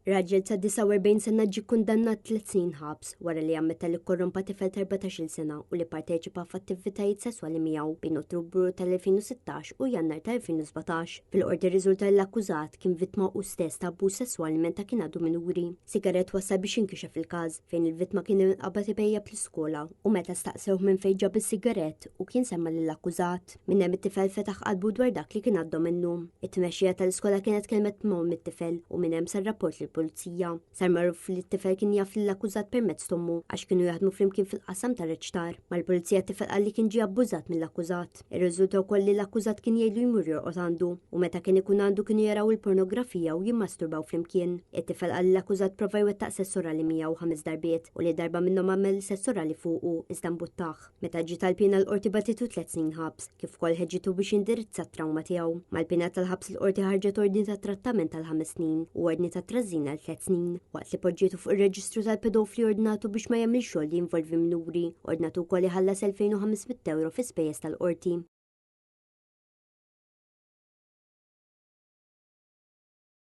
Raġel ta' 49 sena ġie kundannat tliet snin ħabs wara li ammetta li kkorrompa tifel ta' 14-il sena u li parteċipa f'attivitajiet sesswali miegħu bejn Ottubru tal-2016 u Jannar tal-2017. Fil-qorti rriżulta li l-akkużat kien vittma hu stess ta' abbuż sesswali meta kien għadu minuri. Sigarett wassal biex jinkixef il-każ fejn il-vittma kien inqabad ipejjep l-iskola u meta staqsewh minn fejn ġab is-sigarett u kien semma lill-akkużat. Minn hemm it-tifel fetaħ qalbu dwar dak li kien għadda minnu. It-tmexxija tal-iskola kienet kelmet ma' omm it-tifel u minn hemm sar rapport lill-pulizija. Sar magħruf li t-tifel kien jaf lill-akkużat permezz t'ommu għax kienu jaħdmu flimkien fil-qasam tar-reċtar. Mal-pulizija t-tifel qal li kien ġie abbużat mill-akkużat. Irriżulta wkoll li l-akkużat kien jgħidlu jmur jorqod għandu u meta kien ikun għandu kienu jaraw il-pornografija u jimmasturbaw flimkien. It-tifel qal li l-akkużat prova jwettaq sess orali miegħu ħames darbiet u li darba minnhom għamel sess orali fuqu iżda mbuttah. Meta ġiet għall-piena l-qorti bagħtitu tliet snin ħabs, kif ukoll ħeġġitu biex jindirizza t-trawma tiegħu. Mal-piena tal-ħabs il-qorti ħarġet ordni ta' trattament għal ħames snin u ordni ta' trażżin għal tliet snin, waqt li poġġietu fuq ir-reġistru tal-pedofli ordnatu biex ma jagħmilx xogħol li jinvolvi minuri, ordnatu wkoll iħallas 2,500 ewro fi spejjeż tal-qorti.